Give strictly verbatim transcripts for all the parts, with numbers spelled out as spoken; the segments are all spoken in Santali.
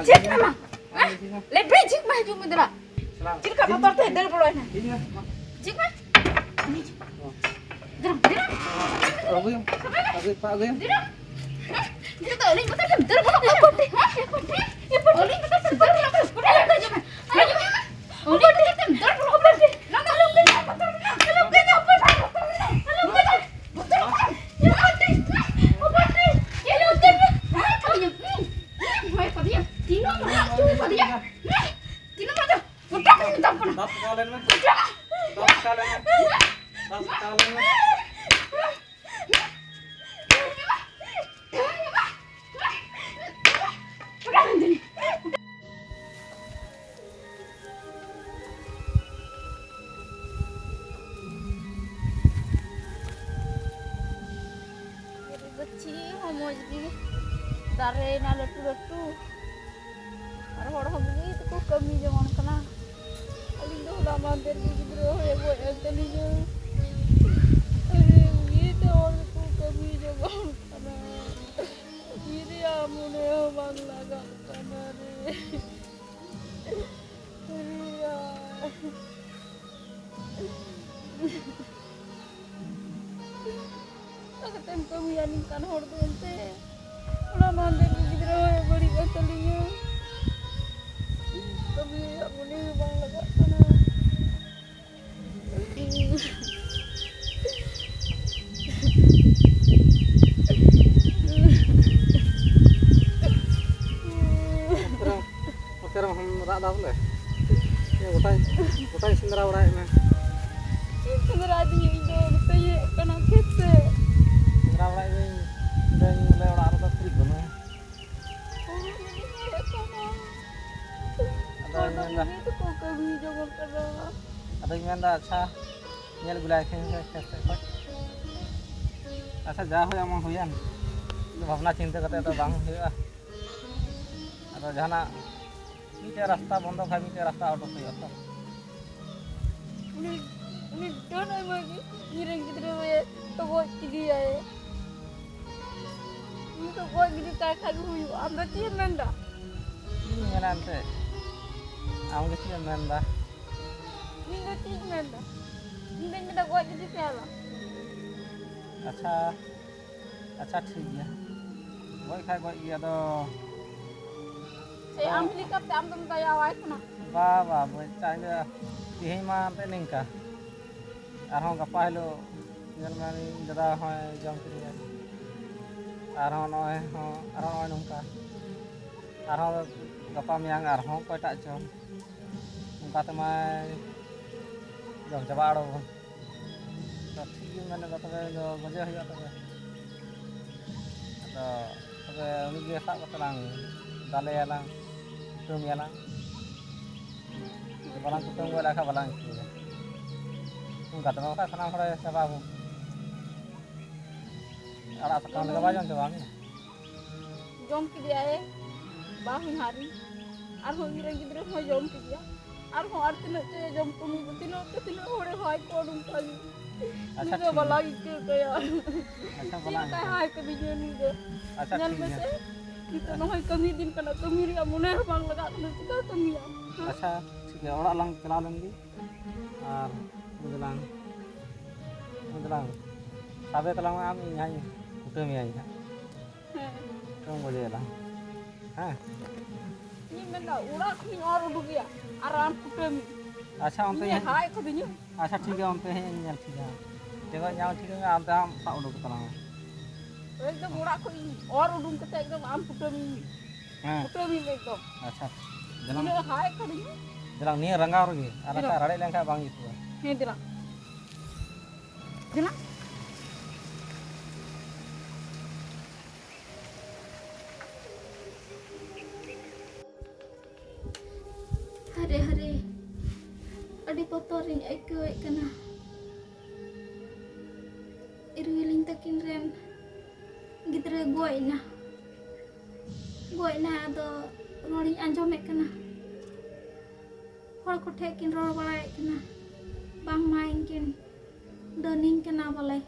ᱡᱷᱤᱠ ᱢᱮ ᱢᱟ᱾ ᱦᱮᱸ? ᱞᱮ ᱵᱮ ᱡᱷᱤᱠ ᱢᱮ, ᱦᱤᱡᱩᱜ ᱢᱮ ᱫᱮᱞᱟ᱾ ᱪᱮᱫ ᱞᱮᱠᱟ ᱵᱚᱛᱚᱨ ᱛᱮ ᱫᱟᱹᱲ ᱵᱚᱞᱚᱭᱮᱱᱟ? ᱡᱷᱤᱠ ᱢᱮ᱾ ᱫᱮᱞᱟ, ᱫᱮᱞᱟ᱾ ᱟᱹᱜᱩᱭᱟᱢ᱾ ᱟᱹᱜᱩᱭ ᱯᱮ, ᱟᱹᱜᱩᱭᱟᱢ᱾ ᱫᱮᱞᱟ᱾ ᱦᱮᱸ? ᱡᱷᱤᱠ ᱫᱚ ᱟᱹᱞᱤᱧ ᱵᱚᱛᱚᱨ ᱛᱮᱢ ᱫᱟᱹᱲ ᱵᱚᱞᱚ ᱠᱟᱱᱟ᱾ ᱦᱮᱸ? ᱟᱹᱞᱤᱧ ᱵᱚᱛᱚᱨ ᱛᱮᱢ ᱫᱟᱹᱲ ᱵᱚᱞᱚ ᱠᱟᱱᱟ᱾ ᱦᱤᱡᱩᱜ ᱢᱮ᱾ ᱟᱹᱞᱤᱧ ᱵᱚᱛᱚᱨ ᱛᱮᱢ ᱫᱟᱹᱲ ᱵᱚᱞᱚ ᱠᱟᱱᱟ᱾ ᱱᱚᱣᱟ ᱫᱚ ᱟᱞᱚᱢ ᱠᱟᱹᱧᱟ, ᱵᱚᱛᱚᱨ ᱢᱮᱱᱟᱜᱼᱟ᱾ ᱟᱞᱚᱢ ᱠᱟᱹᱧᱟ, ᱵᱚᱛᱚᱨ ᱢᱮᱱᱟᱜᱼᱟ᱾ ᱟᱞᱚᱢ ᱠᱟᱹᱧᱟ᱾ ᱵᱚᱛᱚᱨ ᱢᱮᱱᱟᱜᱼᱟ᱾ ᱵᱚᱛᱚᱨ ᱢᱮᱱᱟᱜᱼᱟ᱾ ᱦᱚᱭ, ᱯᱟᱫᱤᱭᱟ᱾ ᱛᱤᱱᱟᱹᱜ ᱢᱟᱨᱟᱝ ᱪᱩ ᱯᱟᱫᱤᱭᱟ᱾ ᱛᱤᱱᱟᱹᱜ ᱢᱟᱨᱟᱝ ᱪᱩ᱾ ᱜᱚᱴᱟ ᱠᱚ ᱢᱮᱛᱟᱢ ᱠᱟᱱᱟ᱾ ᱫᱟᱜ ᱯᱚᱥᱟᱣ ᱞᱮᱱ ᱢᱮ᱾ ᱜᱚᱴᱟ᱾ ᱫᱟᱜ ᱯᱚᱥᱟᱣ ᱞᱮᱱ ᱢᱮ᱾ ᱫᱟᱜ ᱯᱚᱥᱟᱣ ᱞᱮᱱ ᱢᱮ᱾ ᱜᱟᱹᱪᱷᱤ ᱦᱚᱸ ᱢᱚᱡᱽ ᱜᱮ ᱫᱟᱨᱮᱭᱮᱱᱟ ᱞᱟᱹᱴᱩ ᱞᱟᱹᱴᱩ᱾ ᱟᱨ ᱦᱚᱲ ᱦᱚᱸ ᱵᱩᱜᱤ ᱛᱮᱠᱚ ᱠᱟᱹᱢᱤ ᱡᱚᱝ ᱠᱟᱱᱟ᱾ ᱟᱹᱞᱤᱧ ᱫᱚ ᱦᱚᱞᱟ ᱢᱟᱦᱫᱮᱨ ᱜᱮ ᱜᱤᱫᱽᱨᱟᱹ ᱦᱚᱸᱭ ᱜᱚᱡ ᱮᱱ ᱛᱟᱹᱞᱤᱧᱟ᱾ ᱟᱹᱰᱤ ᱵᱩᱜᱤ ᱛᱮ ᱦᱚᱲ ᱫᱚᱠᱚ ᱠᱟᱹᱢᱤ ᱡᱚᱝ ᱠᱟᱱᱟ᱾ ᱵᱩᱜᱤ ᱨᱮᱭᱟᱜ ᱢᱚᱱᱮ ᱦᱚᱸ ᱵᱟᱝ ᱞᱟᱜᱟᱜ ᱠᱟᱱᱟ ᱨᱮ᱾ ᱨᱮᱭᱟᱜ᱾ ᱚᱱᱟ ᱠᱟᱛᱮᱢ ᱠᱟᱹᱢᱤᱭᱟ ᱱᱤᱝᱠᱟᱱ ᱦᱚᱲ ᱫᱚ ᱮᱱᱛᱮ᱾ ᱦᱚᱞᱟ ᱢᱟᱦᱫᱮᱨ ᱜᱮ ᱜᱤᱫᱽᱨᱟᱹ ᱦᱚᱸᱭ ᱵᱟᱹᱲᱤᱡ ᱮᱱ ᱛᱟᱹᱞᱤᱧᱟ᱾ ᱠᱟᱹᱢᱤ ᱨᱮᱭᱟᱜ ᱢᱚᱱᱮ ᱦᱚᱸ ᱵᱟᱝ ᱞᱟᱜᱟᱜ ᱠᱟᱱᱟ᱾ ᱱᱚᱛᱮ ᱨᱮ ᱱᱚᱛᱮ ᱨᱮᱢ ᱨᱟᱜ ᱮᱫᱟ ᱵᱚᱞᱮ? ᱤᱧ ᱜᱚᱴᱟᱧ, ᱜᱚᱴᱟᱧ ᱥᱮᱸᱫᱽᱨᱟ ᱵᱟᱲᱟᱭᱮᱫ ᱢᱮ᱾ ᱪᱮᱫ ᱥᱮᱸᱫᱽᱨᱟ ᱤᱫᱤᱧᱟ? ᱤᱧ ᱫᱚ ᱱᱚᱛᱮᱧ ᱦᱮᱡ ᱟᱠᱟᱱᱟ ᱠᱷᱮᱛ ᱥᱮᱫ᱾ ᱥᱮᱸᱫᱽᱨᱟ ᱵᱟᱲᱟᱭᱮᱫ ᱢᱮᱭᱟᱹᱧ, ᱤᱧ ᱫᱚᱧ ᱵᱚᱞᱮ ᱚᱲᱟᱜ ᱨᱮᱫᱚ ᱯᱷᱤᱨᱤ ᱵᱟᱹᱱᱩᱧᱟ᱾ ᱦᱩᱲᱩ ᱤᱫᱤᱧ ᱦᱮᱡ ᱟᱠᱟᱱᱟ᱾ ᱟᱫᱚᱧ ᱦᱚᱲ ᱫᱚ ᱢᱮᱱᱫᱟ ᱵᱩᱜᱤ ᱛᱮᱠᱚ ᱠᱟᱹᱢᱤ ᱡᱚᱝ ᱠᱟᱱᱟ᱾ ᱟᱫᱚᱧ ᱢᱮᱱᱫᱟ, ᱟᱪᱪᱷᱟ, ᱧᱮᱞ ᱟᱹᱜᱩ ᱞᱟᱭ ᱠᱷᱟᱱ ᱥᱮ ᱠᱷᱮᱛ ᱥᱮᱫ ᱠᱷᱚᱱ᱾ ᱟᱪᱪᱷᱟ, ᱡᱟ ᱦᱩᱭ ᱮᱢᱚᱱ ᱦᱩᱭᱮᱱ, ᱵᱷᱟᱵᱽᱱᱟ ᱪᱤᱱᱛᱟᱹ ᱠᱟᱛᱮ ᱫᱚ ᱵᱟᱝ ᱦᱩᱭᱩᱜᱼᱟ᱾ ᱟᱫᱚ ᱡᱟᱦᱟᱱᱟᱜ ᱢᱤᱫᱴᱮᱡ ᱨᱟᱥᱛᱟ ᱵᱚᱱᱫᱚ ᱠᱷᱟᱡ ᱢᱤᱫᱴᱮᱡ ᱨᱟᱥᱛᱟ ᱚᱰᱚᱠ ᱦᱩᱭᱩᱜᱼᱟ ᱛᱚ᱾ ᱩᱱᱤ, ᱩᱱᱤ ᱰᱟᱹᱱ ᱟᱭᱢᱟ ᱜᱮ ᱤᱧᱨᱮᱱ ᱜᱤᱫᱽᱨᱟᱹ ᱢᱮ ᱛᱚ ᱜᱚᱡ ᱠᱮᱫᱮᱭᱟᱭ᱾ ᱩᱱᱤ ᱫᱚ ᱜᱚᱡ ᱜᱤᱰᱤ ᱠᱟᱭ ᱠᱷᱟᱡ ᱜᱮ ᱦᱩᱭᱩᱜᱼᱟ᱾ ᱟᱢ ᱫᱚ ᱪᱮᱫ ᱮᱢ ᱢᱮᱱᱫᱟ? ᱢᱮᱱᱟ ᱮᱱᱛᱮᱫ, ᱟᱢ ᱜᱮ ᱪᱮᱫ ᱮᱢ ᱢᱮᱱᱫᱟ? ᱤᱧ ᱫᱚ ᱪᱮᱫ ᱤᱧ ᱢᱮᱱᱫᱟ? ᱤᱧ ᱫᱚᱧ ᱢᱮᱱᱫᱟ ᱜᱚᱡ ᱤᱫᱤ ᱯᱮ ᱟᱞᱚ᱾ ᱟᱪᱪᱷᱟ, ᱟᱪᱪᱷᱟ, ᱴᱷᱤᱠ ᱜᱮᱭᱟ, ᱜᱚᱡ ᱠᱷᱟᱡ ᱜᱚᱡ ᱜᱮ, ᱟᱫᱚ ᱥᱮ ᱟᱢ ᱦᱮᱞᱤᱠᱟᱯᱴᱟᱨ ᱟᱢ ᱫᱚᱢ ᱫᱟᱭᱟᱣᱟᱭ ᱠᱟᱱᱟ? ᱵᱟ, ᱵᱟ, ᱵᱟᱹᱧ ᱪᱟᱞᱟᱜᱼᱟ, ᱤᱧ ᱫᱚ ᱛᱮᱦᱮᱧ ᱢᱟ ᱮᱱᱛᱮᱫ ᱱᱤᱝᱠᱟ, ᱟᱨᱦᱚᱸ ᱜᱟᱯᱟ ᱦᱤᱞᱳᱜ ᱧᱮᱞ ᱢᱮ, ᱤᱧ ᱫᱟᱫᱟ ᱦᱚᱸᱭ ᱡᱚᱢ ᱠᱮᱫᱮᱭᱟ, ᱟᱨᱦᱚᱸ ᱱᱚᱜᱼᱚᱭ ᱦᱚᱸ, ᱟᱨᱦᱚᱸ ᱱᱚᱜᱼᱚᱭ ᱱᱚᱝᱠᱟ, ᱟᱨᱦᱚᱸ ᱜᱟᱯᱟ ᱢᱮᱭᱟᱝ ᱟᱨᱦᱚᱸ ᱚᱠᱚᱭᱴᱟᱜ ᱪᱚᱝ, ᱚᱱᱠᱟ ᱛᱮᱢᱟᱭ ᱡᱚᱢ ᱪᱟᱵᱟ ᱟᱲᱚ ᱵᱚᱱ᱾ ᱛᱚ ᱴᱷᱤᱠ ᱜᱮᱢ ᱢᱮᱱ ᱮᱫᱟ, ᱛᱚᱵᱮ ᱫᱚ ᱜᱚᱡᱮ ᱦᱩᱭᱩᱜᱼᱟ ᱛᱚᱵᱮ᱾ ᱟᱫᱚ ᱛᱚᱵᱮ ᱩᱱᱤ ᱜᱮ ᱥᱟᱵ ᱠᱟᱛᱮ ᱞᱟᱝ ᱫᱟᱞᱮᱭᱟᱞᱟᱝ, ᱠᱩᱴᱟᱹᱢᱮᱭᱟᱞᱟᱝ᱾ ᱵᱟᱞᱟᱝ ᱠᱩᱴᱟᱹᱢ ᱜᱚᱡ ᱞᱮᱠᱷᱟᱱ ᱵᱟᱞᱟᱝ ᱤᱭᱟᱹᱭᱟ᱾ ᱚᱱᱠᱟ ᱛᱮᱢᱟ ᱵᱟᱠᱷᱟᱡ ᱥᱟᱱᱟᱢ ᱦᱚᱲᱮ ᱪᱟᱵᱟ ᱟᱵᱚᱱ᱾ ᱟᱲᱟᱜ ᱥᱟᱠᱟᱢ ᱞᱮᱠᱟ ᱵᱟᱭ ᱡᱚᱢ ᱪᱟᱵᱟ ᱢᱮᱭᱟ᱾ ᱡᱚᱢ ᱠᱮᱫᱮᱭᱟᱭ, ᱵᱟᱝ ᱦᱩᱭ ᱦᱟᱨᱤ᱾ ᱟᱨᱦᱚᱸ ᱤᱧ ᱨᱮᱱ ᱜᱤᱫᱽᱨᱟᱹ ᱦᱚᱸᱭ ᱡᱚᱢ ᱠᱮᱫᱮᱭᱟ᱾ ᱟᱨᱦᱚᱸ ᱟᱨ ᱛᱤᱱᱟᱹᱜ ᱪᱚᱭ ᱡᱚᱢ ᱠᱚ, ᱢᱤᱫ ᱫᱚ ᱛᱤᱱᱟᱹᱜ ᱪᱚ ᱛᱤᱱᱟᱹᱜ ᱦᱚᱲᱮ ᱦᱚᱦᱚᱭ ᱠᱚᱣᱟ ᱱᱚᱝᱠᱟ ᱜᱮ᱾ ᱟᱪᱪᱷᱟ, ᱩᱱᱤ ᱫᱚ ᱴᱷᱤᱠ ᱵᱟᱞᱟ ᱜᱮᱭᱟ᱾ ᱜᱮ ᱟᱹᱭᱠᱟᱹᱣ ᱛᱟᱭᱟ᱾ ᱟᱪᱪᱷᱟ, ᱪᱮᱫ ᱵᱟᱞᱟ ᱞᱮᱠᱟᱭ ᱜᱮᱭᱟ᱾ ᱦᱟᱦᱟᱭ ᱠᱟᱹᱫᱤᱧᱟ ᱱᱩᱭ ᱫᱚ᱾ ᱟᱪᱪᱷᱟ, ᱧᱮᱞ ᱴᱷᱤᱠ ᱜᱮᱭᱟ᱾ ᱢᱮᱥᱮ, ᱱᱤᱛᱚᱜ ᱱᱚᱜᱼᱚᱭ ᱠᱟᱹᱢᱤ ᱫᱤᱱ ᱠᱟᱱᱟ, ᱠᱟᱹᱢᱤ ᱨᱮᱭᱟᱜ ᱢᱚᱱᱮ ᱦᱚᱸ ᱵᱟᱝ ᱞᱟᱜᱟᱜ ᱠᱟᱱᱟ, ᱪᱤᱠᱟ ᱠᱟᱹᱢᱤᱭᱟ? ᱦᱮᱸ? ᱟᱪᱪᱷᱟ, ᱴᱷᱤᱠ ᱜᱮᱭᱟ, ᱚᱲᱟᱜ ᱞᱟᱝ ᱪᱟᱞᱟᱣ ᱞᱮᱱ ᱜᱮ ᱟᱨ ᱩᱱ ᱫᱚᱞᱟᱝ, ᱩᱱ ᱫᱚᱞᱟᱝ ᱥᱟᱵᱮ ᱛᱟᱞᱟᱝ ᱢᱮ, ᱟᱢ ᱤᱧ ᱦᱟᱸᱜ ᱤᱧ ᱠᱩᱴᱟᱹᱢ ᱢᱮᱭᱟ ᱤᱧ ᱦᱟᱸᱜ᱾ ᱦᱮᱸ᱾ ᱠᱩᱴᱟᱹᱢ ᱜᱚᱡᱮᱭᱟᱞᱟᱝ᱾ ᱦᱮᱸ᱾ ᱤᱧ ᱢᱮᱱᱫᱟ ᱚᱲᱟᱜ ᱠᱷᱚᱱᱤᱧ ᱚᱨ ᱩᱰᱩᱠᱮᱭᱟ ᱟᱨ ᱟᱢ ᱠᱩᱴᱟᱹᱢᱤᱧ᱾ ᱟᱪᱪᱷᱟ, ᱚᱱᱛᱮ ᱤᱧᱮ ᱦᱮᱡ, ᱦᱟᱭ ᱠᱟᱹᱫᱤᱧᱟ᱾ ᱟᱪᱪᱷᱟ, ᱴᱷᱤᱠ ᱜᱮᱭᱟ, ᱚᱱᱛᱮ ᱦᱮᱡ ᱤᱧ ᱧᱮᱞ ᱴᱷᱤᱠᱟ᱾ ᱴᱷᱤᱠ ᱜᱮᱭᱟ, ᱧᱟᱢ ᱴᱷᱤᱠ ᱜᱮᱭᱟ, ᱚᱱᱛᱮ ᱟᱢ ᱥᱟᱵ ᱩᱰᱩᱠ ᱛᱟᱞᱟᱝ ᱢᱮ᱾ ᱮᱠᱫᱚᱢ ᱚᱲᱟᱜ ᱠᱷᱚᱱ ᱤᱧ ᱚᱨ ᱩᱰᱩᱠ ᱠᱟᱛᱮ ᱮᱠᱫᱚᱢ ᱟᱢ ᱠᱩᱴᱟᱹᱢᱤᱧ᱾ ᱦᱮᱸ᱾ ᱠᱩᱴᱟᱹᱢᱤᱧ ᱮᱠᱫᱚᱢ᱾ ᱟᱪᱪᱷᱟ, ᱫᱮᱞᱟᱝ᱾ ᱩᱱᱟᱹᱜ ᱦᱟᱭ ᱠᱟᱹᱫᱤᱧᱟ᱾ ᱫᱮᱞᱟᱝ, ᱱᱤᱭᱟᱹ ᱨᱟᱸᱜᱟᱣ ᱨᱮᱜᱮ, ᱟᱨ ᱫᱮᱞᱟ᱾ ᱵᱟᱠᱷᱟᱡ ᱨᱟᱲᱮᱡ ᱞᱮᱱᱠᱷᱟᱡ ᱵᱟᱝ ᱡᱩᱛᱩᱜᱼᱟ᱾ ᱦᱮᱸ, ᱫᱮᱞᱟ᱾ ᱫᱮᱞᱟ᱾ ᱦᱟᱨᱮ, ᱦᱟᱨᱮ, ᱟᱹᱰᱤ ᱵᱚᱛᱚᱨᱤᱧ ᱟᱹᱭᱠᱟᱹᱣᱮᱫ ᱠᱟᱱᱟ᱾ ᱤᱨᱩᱭᱞᱤᱧ ᱛᱟᱹᱠᱤᱱ ᱨᱮᱱ ᱜᱤᱫᱽᱨᱟᱹ ᱜᱚᱡ ᱮᱱᱟ, ᱜᱚᱡ ᱮᱱᱟ᱾ ᱟᱫᱚ ᱨᱚᱲᱤᱧ ᱟᱸᱡᱚᱢᱮᱫ ᱠᱟᱱᱟ, ᱦᱚᱲ ᱠᱚᱴᱷᱮᱱ ᱠᱤᱱ ᱨᱚᱲ ᱵᱟᱲᱟᱭᱮᱫ ᱠᱟᱱᱟ, ᱵᱟᱝᱢᱟ ᱤᱧ ᱠᱤᱱ ᱰᱟᱹᱱᱤᱧ ᱠᱟᱱᱟ ᱵᱚᱞᱮ,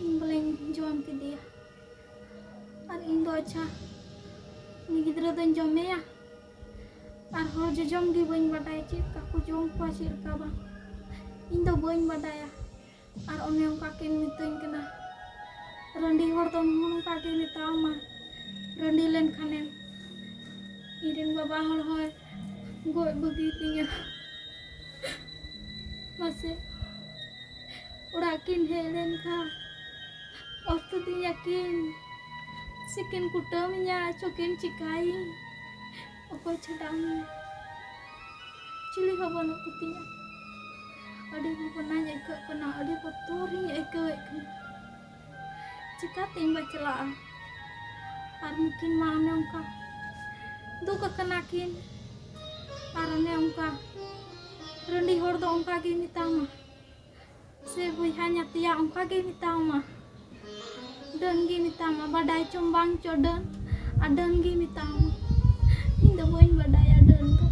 ᱤᱧ ᱵᱚᱞᱮᱧ ᱡᱚᱢ ᱠᱮᱫᱮᱭᱟ᱾ ᱟᱨ ᱤᱧ ᱫᱚ ᱟᱪᱪᱷᱟ, ᱩᱱᱤ ᱜᱤᱫᱽᱨᱟᱹ ᱫᱚᱧ ᱡᱚᱢᱮᱭᱟ ᱟᱨ ᱦᱚᱲ ᱡᱚᱡᱚᱢ ᱜᱮ ᱵᱟᱹᱧ ᱵᱟᱰᱟᱭᱟ, ᱪᱮᱫ ᱞᱮᱠᱟ ᱠᱚ ᱡᱚᱢ ᱠᱚᱣᱟ, ᱪᱮᱫ ᱞᱮᱠᱟ ᱵᱟᱝ, ᱤᱧ ᱫᱚ ᱵᱟᱹᱧ ᱵᱟᱰᱟᱭᱟ᱾ ᱟᱨ ᱚᱱᱮ ᱚᱱᱠᱟ ᱠᱤᱱ ᱢᱤᱛᱟᱹᱧ ᱠᱟᱱᱟ, ᱨᱟᱺᱰᱤ ᱦᱚᱲ ᱫᱚ ᱱᱚᱝᱠᱟ ᱜᱮ ᱢᱮᱛᱟᱣᱟᱢᱟ, ᱨᱟᱺᱰᱤ ᱞᱮᱱᱠᱷᱟᱱᱮᱢ ᱤᱧᱨᱮᱱ ᱵᱟᱵᱟ ᱦᱚᱲ ᱦᱚᱸᱭ ᱜᱚᱡ ᱵᱟᱹᱜᱤ ᱛᱤᱧᱟ᱾ ᱢᱟᱥᱮ, ᱚᱲᱟᱜ ᱠᱤᱱ ᱦᱮᱡ ᱞᱮᱱᱠᱷᱟᱱ ᱚᱠᱛᱚ ᱛᱤᱧᱟ ᱠᱤᱱ, ᱥᱮᱠᱤᱱ ᱠᱩᱴᱟᱹᱢᱤᱧᱟ, ᱪᱚᱠᱤᱱ ᱪᱤᱠᱟᱹᱭᱤᱧ, ᱚᱠᱚᱭ ᱪᱷᱟᱰᱟᱣ ᱢᱮᱭᱟ? ᱪᱤᱞᱤ ᱦᱚᱸ ᱵᱟᱹᱱᱩᱜ ᱠᱚᱛᱤᱧᱟ᱾ ᱟᱹᱰᱤ ᱵᱷᱟᱵᱽᱱᱟᱧ ᱟᱹᱭᱠᱟᱹᱜ ᱠᱟᱱᱟ, ᱟᱹᱰᱤ ᱵᱚᱛᱚᱨᱤᱧ ᱟᱹᱭᱠᱟᱹᱣᱮᱫ ᱠᱟᱱᱟ᱾ ᱪᱤᱠᱟᱹᱛᱤᱧ ᱵᱟᱪᱞᱟᱜᱼᱟ? ᱟᱨ ᱱᱩᱠᱤᱱ ᱢᱟ ᱚᱱᱮ ᱚᱱᱠᱟ ᱫᱩᱠ ᱟᱠᱟᱱᱟ ᱠᱤᱱ᱾ ᱟᱨ ᱚᱱᱮ ᱚᱱᱠᱟ ᱨᱟᱺᱰᱤ ᱦᱚᱲ ᱫᱚ ᱚᱱᱠᱟ ᱜᱮ ᱢᱮᱛᱟᱢᱟ᱾ ᱥᱮ ᱵᱚᱭᱦᱟ ᱧᱟᱛᱤᱭᱟ ᱚᱱᱠᱟ ᱜᱮ ᱢᱮᱛᱟᱢᱟ᱾ ᱰᱟᱹᱱ ᱜᱮ ᱢᱮᱛᱟᱢᱟ, ᱵᱟᱰᱟᱭ ᱪᱚᱢ ᱵᱟᱝ ᱪᱚ ᱰᱟᱹᱱ, ᱟᱨ ᱰᱟᱹᱱ ᱜᱮ ᱢᱮᱛᱟᱢᱟ᱾ ᱤᱧ ᱫᱚ ᱵᱟᱹᱧ ᱵᱟᱰᱟᱭᱟ ᱰᱟᱹᱱ ᱫᱚ,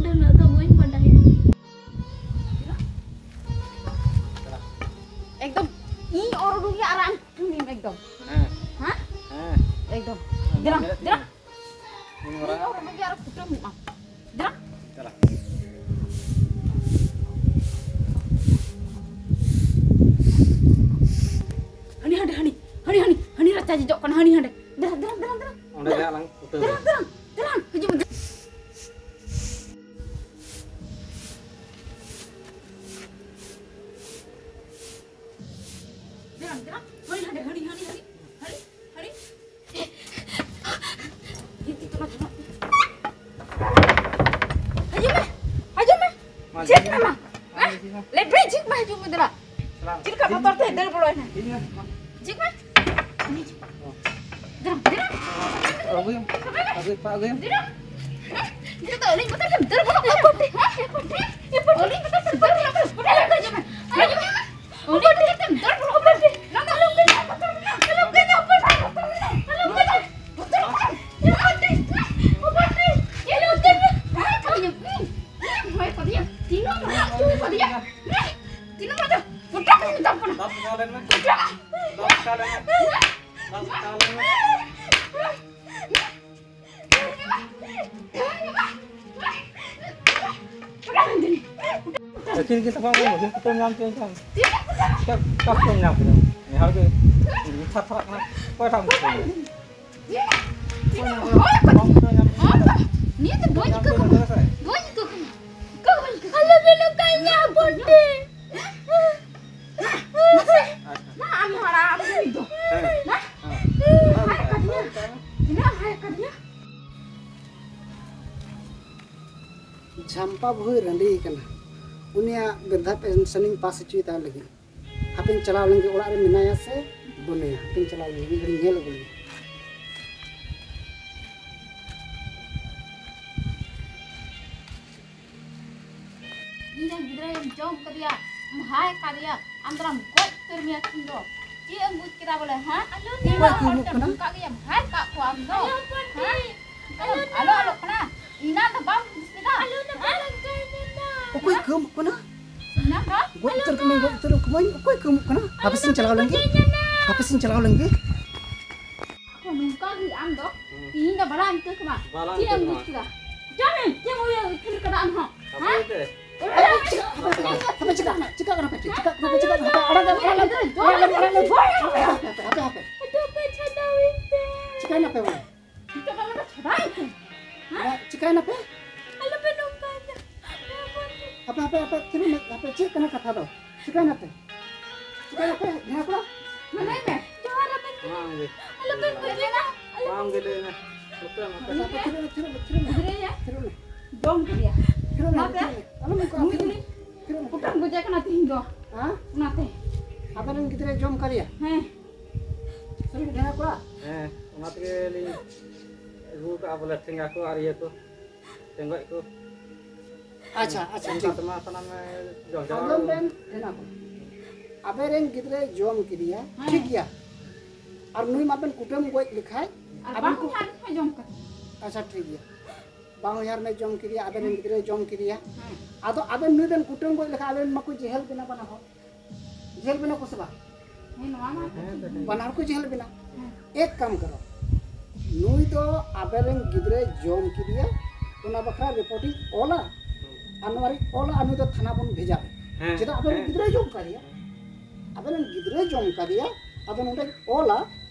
ᱰᱟᱹᱱᱟᱹᱜ ᱫᱚ ᱵᱟᱹᱧ ᱵᱟᱰᱟᱭᱟ᱾ ᱮᱠᱫᱚᱢ ᱤᱧ ᱚᱨ ᱩᱰᱩᱠ ᱟᱨ ᱟᱢ ᱠᱩᱴᱟᱹᱢᱤᱧ ᱮᱠᱫᱚᱢ᱾ ᱦᱮᱸ᱾ ᱦᱮᱸ? ᱦᱮᱸ᱾ ᱮᱠᱫᱚᱢ᱾ ᱫᱮᱞᱟ, ᱫᱮᱞᱟ᱾ ᱤᱧ ᱚᱨ ᱩᱰᱩᱠ ᱟᱨ ᱠᱩᱴᱟᱹᱢ ᱦᱩᱭᱩᱜᱼᱟ᱾ ᱫᱮᱞᱟ᱾ ᱪᱟᱞᱟᱜ᱾ ᱦᱟᱹᱱᱤ ᱦᱟᱸᱰᱮ, ᱦᱟᱹᱱᱤ, ᱦᱟᱹᱱᱤ, ᱦᱟᱹᱱᱤ, ᱦᱟᱹᱱᱤ ᱨᱟᱪᱟ ᱡᱚᱡᱚᱜ ᱠᱟᱱᱟ, ᱦᱟᱹᱱᱤ ᱦᱟᱸᱰᱮ᱾ ᱫᱮᱞᱟ, ᱫᱮᱞᱟ, ᱫᱮᱞᱟ, ᱫᱮᱞᱟ᱾ ᱚᱸᱰᱮ ᱜᱮ ᱦᱟᱸᱜ ᱞᱟᱝ ᱩᱛᱟᱹᱨ ᱫᱮᱞᱟ, ᱫᱮᱞᱟ, ᱫᱮᱞᱟ, ᱦᱤᱡᱩᱜ ᱢᱮ᱾ ᱫᱮᱞᱟ, ᱫᱮᱞᱟ, ᱦᱟᱹᱱᱤ ᱦᱟᱸᱰᱮ, ᱦᱟᱹᱱᱤ, ᱦᱟᱹᱱᱤ, ᱦᱟᱹᱱᱤ, ᱦᱟᱹᱱᱤ, ᱦᱟᱹᱱᱤ᱾ ᱦᱤᱡᱩᱜ ᱢᱮ, ᱦᱤᱡᱩᱜ ᱢᱮ᱾ ᱢᱟ ᱪᱮᱫ ᱢᱮ ᱢᱟ? ᱦᱮᱸ? ᱞᱮᱯᱮ ᱡᱷᱤᱠ ᱢᱟ ᱦᱤᱡᱩᱜ ᱢᱮ ᱫᱮᱞᱟ᱾ ᱪᱮᱫ ᱞᱮᱠᱟ ᱵᱚᱛᱚᱨ ᱛᱮ ᱫᱟᱹᱲ ᱵᱚᱞᱚᱭᱮᱱᱟ? ᱡᱷᱤᱠ ᱢᱮ᱾ ᱫᱮᱞᱟ, ᱫᱮᱞᱟ᱾ ᱟᱹᱜᱩᱭᱟᱢ, ᱟᱹᱜᱩᱭ ᱯᱮ, ᱟᱹᱜᱩᱭᱟᱢ᱾ ᱫᱮᱞᱟ᱾ ᱱᱤᱛᱚᱜ ᱫᱚ ᱟᱹᱞᱤᱧ ᱵᱚᱛᱚᱨ ᱛᱮᱢ ᱫᱟᱹᱲ ᱵᱚᱞᱚᱜ ᱠᱟᱱᱟ᱾ ᱮ ᱯᱟᱹᱴᱤ, ᱮ ᱯᱟᱹᱴᱤ, ᱮ ᱯᱟᱹᱴᱤ᱾ ᱟᱹᱞᱤᱧ ᱵᱚᱛᱚᱨ ᱛᱮᱢ ᱫᱟᱹᱲ ᱵᱚᱞᱚᱜ ᱠᱟᱱᱟ᱾ ᱦᱤᱡᱩᱜ ᱢᱮ᱾ ᱚᱸᱰᱮ ᱠᱟᱛᱮᱢ ᱫᱟᱹᱲ ᱵᱚᱞᱚᱜ ᱠᱟᱱᱟ᱾ ᱱᱚᱣᱟ ᱫᱚ ᱟᱞᱚᱢ ᱠᱟᱹᱧᱟ, ᱵᱚᱛᱚᱨ ᱢᱮᱱᱟᱜᱼᱟ᱾ ᱟᱞᱚᱢ ᱠᱟᱹᱧᱟ, ᱵᱚᱛᱚᱨ ᱢᱮᱱᱟᱜᱼᱟ᱾ ᱟᱞᱚᱢ ᱠᱟᱹᱧᱟ, ᱵᱚᱛᱚᱨ ᱢᱮᱱᱟᱜᱼᱟ᱾ ᱟᱞᱚᱢ ᱠᱟᱹᱧᱟ, ᱵᱚᱛᱚᱨ ᱢᱮᱱᱟᱜᱼᱟ᱾ ᱟᱞᱚᱢ ᱠᱟᱹᱧᱟ᱾ ᱦᱚᱭ ᱠᱟᱫᱤᱧᱟ, ᱦᱚᱭ ᱠᱟᱫᱤᱧᱟ, ᱛᱤᱱᱟᱹᱜ ᱮᱢ ᱦᱚᱭ ᱠᱟᱫᱤᱧᱟ? ᱛᱤᱱᱟᱹᱜ ᱮᱢ ᱦᱚᱭ ᱠᱟᱫᱤᱧᱟ? ᱵᱚᱛᱚᱨ ᱢᱮᱱᱟᱜᱼᱟ᱾ ᱫᱟᱜ ᱠᱷᱟᱣᱟ ᱞᱮᱱ ᱢᱮ᱾ ᱫᱟᱜ ᱠᱷᱟᱣᱟ ᱞᱮᱱ ᱢᱮ᱾ ᱫᱟᱜ ᱠᱷᱟᱣᱟ ᱞᱮᱱ ᱢᱮ᱾ ᱠᱤᱱ ᱠᱤᱱ ᱛᱟᱯᱟᱢ ᱠᱟᱱᱟ, ᱢᱟᱹᱡᱷᱤ ᱠᱩᱴᱟᱹᱢ ᱧᱟᱢ ᱠᱮᱫ ᱠᱷᱟᱱ᱾ ᱪᱮᱫ ᱠᱩᱴᱟᱹᱢ ᱧᱟᱢ ᱠᱮᱫᱟ? ᱱᱮ ᱦᱚᱲ ᱜᱮ ᱛᱷᱟᱨ ᱛᱷᱟᱨᱟᱜ ᱠᱟᱱᱟ᱾ ᱚᱠᱚᱭ ᱴᱷᱟᱜ ᱮᱢ ᱠᱩᱴᱟᱹᱢ ᱧᱟᱢ? ᱱᱤᱭᱟᱹ ᱫᱚ ᱵᱟᱹᱧ ᱟᱹᱭᱠᱟᱹᱣ ᱠᱟᱱᱟ᱾ ᱵᱟᱹᱧ ᱟᱹᱭᱠᱟᱹᱣ ᱠᱟᱱᱟ᱾ ᱟᱞᱚ ᱵᱮᱱ ᱱᱚᱝᱠᱟᱭᱟ, ᱵᱚᱱᱴᱤ᱾ ᱢᱟ, ᱟᱢ ᱦᱟᱲᱟᱢ ᱱᱩᱭ ᱫᱚ᱾ ᱦᱮᱸ᱾ ᱢᱟ᱾ ᱦᱮᱸ᱾ ᱦᱟᱭ ᱠᱟᱫᱤᱧᱟ᱾ ᱛᱤᱱᱟᱹᱜ ᱮᱢ ᱦᱟᱭ ᱠᱟᱫᱤᱧᱟ? ᱡᱷᱟᱢᱯᱟ ᱵᱟᱹᱦᱩᱭ ᱨᱟᱺᱰᱤ ᱠᱟᱱᱟ᱾ ᱩᱱᱤᱭᱟᱜ ᱵᱨᱤᱫᱽᱫᱷᱟ ᱯᱮᱱᱥᱚᱱᱤᱧ ᱯᱟᱥ ᱦᱚᱪᱚᱭ ᱛᱟᱭ ᱞᱟᱹᱜᱤᱫ᱾ ᱦᱟᱯᱮᱧ ᱪᱟᱞᱟᱣ ᱞᱮᱱ ᱜᱮ, ᱚᱲᱟᱜ ᱨᱮ ᱢᱮᱱᱟᱭᱟ ᱥᱮ ᱵᱟᱹᱱᱩᱭᱟ, ᱦᱟᱯᱮᱧ ᱪᱟᱞᱟᱣ ᱞᱮᱱ ᱜᱮ, ᱢᱤᱫ ᱜᱷᱟᱹᱲᱤᱡ ᱧᱮᱞ ᱟᱹᱜᱩ ᱞᱮᱜᱮ᱾ ᱤᱧ ᱨᱮᱱ ᱜᱤᱫᱽᱨᱟᱹ ᱡᱚᱢ ᱠᱟᱫᱮᱭᱟ, ᱦᱟᱭ ᱠᱟᱫᱮᱭᱟ, ᱟᱢ ᱫᱚᱢ ᱜᱚᱡ ᱩᱛᱟᱹᱨ ᱢᱮᱭᱟ ᱛᱤᱦᱤᱧ ᱫᱚ᱾ ᱪᱮᱫ ᱮᱢ ᱵᱩᱡᱽ ᱠᱮᱫᱟ ᱵᱚᱞᱮ, ᱦᱮᱸ? ᱚᱠᱚᱭ ᱠᱚ ᱮᱢᱚᱜ ᱠᱟᱱᱟ? ᱱᱚᱝᱠᱟ ᱜᱮᱭᱟ, ᱦᱟᱭ ᱠᱟᱜ ᱠᱚᱣᱟ ᱟᱢ ᱫᱚ᱾ ᱦᱮᱸ? ᱟᱞᱚ, ᱟᱞᱚ ᱠᱟᱱᱟ᱾ ᱤᱧ ᱫᱚ ᱵᱟᱢ ᱵᱩᱡᱽ ᱠᱮᱫᱟ? ᱚᱠᱚᱭ ᱠᱚ ᱮᱢᱚᱜ ᱠᱟᱱᱟ? ᱜᱚᱡ ᱩᱛᱟᱹᱨ ᱠᱟᱹᱱᱟᱹᱧ, ᱜᱚᱡ ᱩᱛᱟᱹᱨ ᱠᱟᱹᱱᱟᱹᱧ᱾ ᱚᱠᱚᱭ ᱠᱚ ᱮᱢᱚᱜ ᱠᱟᱱᱟ? ᱦᱟᱯᱮ ᱥᱮᱧ ᱪᱟᱞᱟᱣ ᱞᱮᱱ ᱜᱮ᱾ ᱦᱟᱯᱮ ᱥᱮᱧ ᱪᱟᱞᱟᱣ ᱞᱮᱱ ᱜᱮ᱾ ᱟᱫᱚ ᱱᱚᱝᱠᱟ ᱜᱮ ᱟᱢ ᱫᱚ᱾ ᱦᱩᱸ᱾ ᱛᱤᱦᱤᱧ ᱫᱚ ᱵᱟᱞᱟᱝ ᱟᱹᱭᱠᱟᱹᱣ ᱠᱟᱱᱟ᱾ ᱵᱟᱞᱟᱝ ᱪᱮᱫ ᱮᱢ ᱟᱹᱭᱠᱟᱹᱣ ᱵᱩᱡᱽ ᱠᱟᱱᱟ᱾ ᱠᱮᱫᱟ? ᱪᱮᱫ ᱮᱢ, ᱪᱮᱫ ᱮᱢ ᱩᱭᱦᱟᱹᱨ ᱩᱭᱦᱟᱹᱨ ᱠᱟᱫᱟ ᱟᱢ ᱦᱚᱸ? ᱦᱟᱯᱮ ᱦᱮᱸ? ᱛᱮ᱾ ᱦᱟᱯᱮ, ᱪᱤᱠᱟᱹᱜ ᱠᱟᱱᱟ ᱯᱮ? ᱪᱤᱠᱟᱹᱜ ᱠᱟᱱᱟ ᱯᱮ? ᱪᱤᱠᱟᱹᱜ ᱠᱟᱱᱟ ᱯᱮ? ᱟᱲᱟᱜ ᱞᱮᱢ, ᱟᱲᱟᱜ ᱞᱮᱢ, ᱟᱲᱟᱜ ᱞᱮᱢ, ᱟᱲᱟᱜ ᱞᱮᱢ᱾ ᱦᱟᱯᱮ, ᱦᱟᱯᱮ, ᱦᱟᱯᱮ᱾ ᱪᱤᱠᱟᱹᱭ ᱱᱟᱯᱮ ᱵᱚᱞᱮ? ᱱᱤᱛᱚᱜ ᱫᱚ ᱟᱞᱚ ᱯᱮ ᱪᱷᱟᱰᱟᱣᱤᱧ ᱠᱟᱱᱟ᱾ ᱦᱮᱸ? ᱪᱤᱠᱟᱹᱭ ᱱᱟᱯᱮ? ᱟᱞᱚ ᱯᱮ ᱱᱚᱝᱠᱟᱭᱟ᱾ ᱦᱟᱯᱮ, ᱦᱟᱯᱮ, ᱦᱟᱯᱮ, ᱛᱷᱤᱨᱚᱜ ᱢᱮ, ᱦᱟᱯᱮ, ᱪᱮᱫ ᱠᱟᱱᱟ ᱠᱟᱛᱷᱟ ᱫᱚ? ᱪᱤᱠᱟᱹᱭ ᱱᱟᱯᱮ? ᱪᱤᱠᱟᱹᱭ ᱱᱟᱯᱮ? ᱡᱟᱦᱟᱸ ᱠᱚᱲᱟ? ᱢᱟ ᱞᱟᱹᱭ ᱢᱮ᱾ ᱡᱚᱦᱟᱨ ᱟᱯᱮ᱾ ᱟᱢ ᱜᱮ᱾ ᱟᱞᱚ ᱯᱮ ᱜᱚᱡᱮᱧᱟ᱾ ᱟᱞᱚ ᱟᱢ ᱜᱮ ᱞᱟᱹᱭ ᱢᱮ᱾ ᱦᱟᱯᱮ, ᱦᱟᱯᱮ, ᱛᱷᱤᱨᱚᱜ ᱢᱮ, ᱛᱷᱤᱨᱚᱜ ᱢᱮ, ᱛᱷᱤᱨᱚᱜ ᱢᱮ᱾ ᱜᱤᱫᱽᱨᱟᱹᱭᱟ᱾ ᱛᱷᱤᱨᱚᱜ ᱢᱮ᱾ ᱡᱚᱢ ᱠᱮᱫᱮᱭᱟ᱾ ᱛᱷᱤᱨᱚᱜ ᱢᱮ, ᱚᱱᱟᱛᱮ ᱛᱷᱤᱨᱚᱜ ᱢᱮ᱾ ᱟᱞᱚᱢ ᱚᱱᱠᱟ, ᱱᱩᱭ ᱛᱷᱤᱨᱚᱜ ᱢᱮ᱾ ᱫᱚᱞᱤᱧ ᱛᱷᱤᱨᱚᱜ ᱢᱮ᱾ ᱠᱩᱴᱟᱹᱢ ᱜᱚᱡᱮ ᱠᱟᱱᱟ ᱛᱤᱦᱤᱧ ᱫᱚ᱾ ᱦᱮᱸ? ᱚᱱᱟᱛᱮ᱾ ᱟᱵᱮᱱ ᱨᱮᱱ ᱜᱤᱫᱽᱨᱟᱹᱭ ᱡᱚᱢ ᱠᱟᱫᱮᱭᱟ? ᱦᱮᱸ᱾ ᱥᱟᱹᱨᱤ ᱜᱮ ᱡᱟᱦᱟᱸ ᱠᱚᱲᱟ? ᱦᱮᱸ, ᱚᱱᱟ ᱛᱮᱜᱮ ᱞᱤᱧ ᱟᱹᱜᱩ ᱠᱟᱜᱼᱟ ᱵᱚᱞᱮ ᱴᱷᱮᱸᱜᱟ ᱠᱚ ᱟᱨ ᱤᱭᱟᱹ ᱠᱚ᱾ ᱴᱮᱸᱜᱚᱡ ᱠᱚ᱾ ᱟᱪᱪᱷᱟ, ᱟᱪᱪᱷᱟ, ᱚᱱᱠᱟ ᱴᱷᱤᱠ᱾ ᱛᱮᱢᱟ ᱥᱟᱱᱟᱢᱮ ᱡᱚᱢ ᱪᱟᱵᱟ ᱟᱸᱡᱚᱢ ᱠᱟᱫᱟ᱾ ᱵᱮᱱ, ᱦᱮᱱᱟ ᱠᱚ᱾ ᱟᱵᱮᱱ ᱨᱮᱱ ᱜᱤᱫᱽᱨᱟᱹᱭ ᱡᱚᱢ ᱠᱮᱫᱮᱭᱟ, ᱦᱮᱸ᱾ ᱴᱷᱤᱠ ᱜᱮᱭᱟ᱾ ᱟᱨ ᱱᱩᱭ ᱢᱟᱵᱮᱱ ᱠᱩᱴᱟᱹᱢ ᱜᱚᱡ ᱞᱮᱠᱷᱟᱡ, ᱟᱨ ᱟᱵᱮᱱ ᱵᱟᱝ ᱠᱚ ᱦᱚᱸ ᱟᱨ ᱦᱚᱸ ᱡᱚᱢ ᱠᱟᱫᱟ᱾ ᱟᱪᱪᱷᱟ, ᱴᱷᱤᱠ ᱜᱮᱭᱟ᱾ ᱵᱟᱝ ᱦᱚᱧᱦᱟᱨ ᱢᱮ ᱡᱚᱢ ᱠᱮᱫᱮᱭᱟ, ᱟᱵᱮᱱ ᱨᱮᱱ ᱜᱤᱫᱽᱨᱟᱹᱭ ᱡᱚᱢ ᱠᱮᱫᱮᱭᱟ᱾ ᱦᱮᱸ᱾ ᱟᱫᱚ ᱟᱵᱮᱱ ᱱᱩᱭ ᱵᱮᱱ ᱠᱩᱴᱟᱹᱢ ᱜᱚᱡ ᱞᱮᱠᱷᱟᱡ ᱟᱵᱮᱱ ᱢᱟᱠᱚ ᱡᱮᱦᱮᱞ ᱵᱮᱱᱟ ᱵᱟᱱᱟ ᱦᱚᱲ᱾ ᱡᱮᱞ ᱵᱮᱱᱟ ᱠᱚ ᱥᱮ ᱵᱟᱝ? ᱦᱮᱸ, ᱱᱚᱣᱟ ᱢᱟ ᱦᱮᱸ, ᱵᱟᱱᱟ ᱦᱚᱲ ᱠᱚ ᱡᱮᱞ ᱵᱮᱱᱟ᱾ ᱦᱮᱸ᱾ ᱮᱠ ᱠᱟᱢ ᱠᱟᱨᱚ, ᱱᱩᱭ ᱫᱚ ᱟᱵᱮᱱ ᱨᱮᱱ ᱜᱤᱫᱽᱨᱟᱹᱭ ᱡᱚᱢ ᱠᱮᱫᱮᱭᱟ, ᱚᱱᱟ ᱵᱟᱠᱷᱨᱟ ᱨᱤᱯᱳᱨᱴ ᱤᱧ ᱚᱞᱟ᱾ ᱟᱨ ᱱᱚᱣᱟ ᱨᱤᱧ ᱚᱞᱟ ᱟᱨ ᱱᱩᱭ ᱫᱚ ᱛᱷᱟᱱᱟ ᱵᱚᱱ ᱵᱷᱮᱡᱟ ᱠᱟᱭᱟ᱾ ᱦᱮᱸ, ᱪᱮᱫᱟᱜ ᱟᱵᱮᱱ ᱦᱮᱸ᱾ ᱜᱤᱫᱽᱨᱟᱹᱭ ᱡᱚᱢ ᱠᱟᱫᱮᱭᱟ? ᱟᱵᱮᱱ ᱨᱮᱱ ᱜᱤᱫᱽᱨᱟᱹᱭ ᱡᱚᱢ ᱠᱟᱫᱮᱭᱟ, ᱟᱫᱚ ᱱᱚᱰᱮᱧ ᱚᱞᱟ